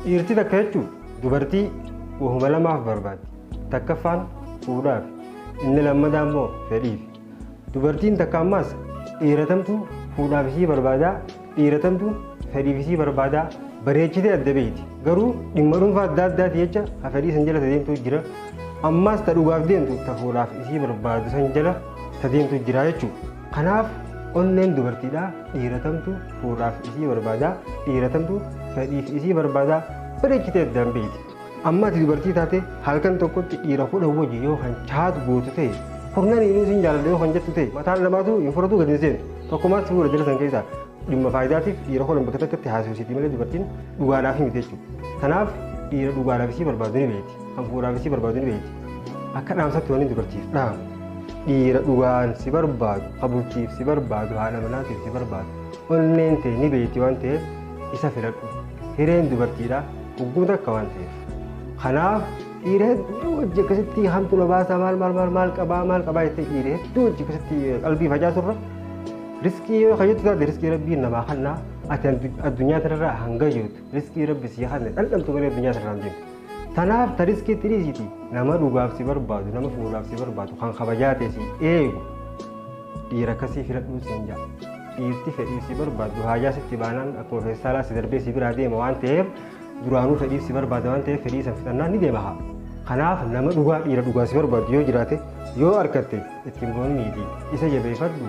Dhiirti takka jechuun dubartii wahuma lamaaf barbaaddi. Takkaffaan fuudhaaf, inni lammataa immoo fedhiif. Dubartiin takka ammaas dhiiratamtu fuudhaaf isii barbaadaa, dhiiratamtu fedhiif isii barbaadaa bareechitee adda beeyti. Garuu dhimma dhuunfaa adda addaati jecha ha fedhii san jala ta deemtu jira. Ammaas ta dhugaaf deemtu ta fuudhaaf isii barbaadu san jala ta deemtu jira jechuudha. Kanaaf onneen dubartiidhaa dhiiratamtu fuudhaaf isii barbaadaa, dhiiratamtu fedhiif isii barbaadaa bareechitee addaan beeyti. Amma ati dubartii taate halkan tokkotti dhiira 10 wajji yoo kan chaat gootu ta'e, kurnan inuu sin jaaladha yoo kan jettu ta'e, mataan lamaatu hin fudhatu gadi hin seentu. Tokkumaas fuudha jala san keessaa dhimma faayidaatiif dhiira 10 bakka takkatti haasofsiiti malee dubartiin dhugaadhaaf miti jechuudha. Kanaaf dhiira dhugaadhaaf isii barbaadu ni beekti. Kan fuudhaaf isii barbaadu ni beekti. Akka dhaamsatti wanni dubartiif dhaamu dhiira dhugaan si barbaadu, ka bultiif si barbaadu, haadha manaatiif si barbaadu, onneen ta'e ni beekti waan ta'eef isa filadhu. Hireen dubartiidha ugguma takka waan ta'eef. Kanaaf dhiira hedduu wajji akkasitti hamtu na baasaa maal maal maal maal qabaa maal qabaa jettee dhiira hedduu wajji akkasitti qalbii facaasurra riskii yoo kayyattu taate riskii rabbiin namaa kannaa ati addunyaa tanarraa hanga jirtu riskii rabbi sii kanne dhandhamtu malee addunyaa tanarraa hin deemtu. Tanaaf ta riskii itti dhiisiti nama dhugaaf si barbaadu, nama fuudhaaf si barbaadu, kan kabajaa ta'e si eegu dhiira akkasii filadhuu siin ja'a. Dhiirti fedhiif si barbaaddu haajaa sitti baanaan akkuma feestaalaa si darbee si biraa deema waan ta'eef duraanuu fedhiif si barbaada waan ta'eef fedhii san fixannaan ni deema haa. Kanaaf nama dhugaa dhiira dhugaa si barbaaddu yoo jiraate yoo argatte ittiin boonniiti isa jabeeffadhu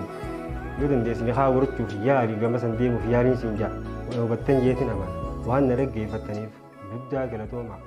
yoo dandeesse ni haa godhachuuf yaali gama san deemuuf yaaliin siin ja'a. Waan hubattan jeetiin amana. Waan na dhaggeeffattaniif guddaa galatoomaa.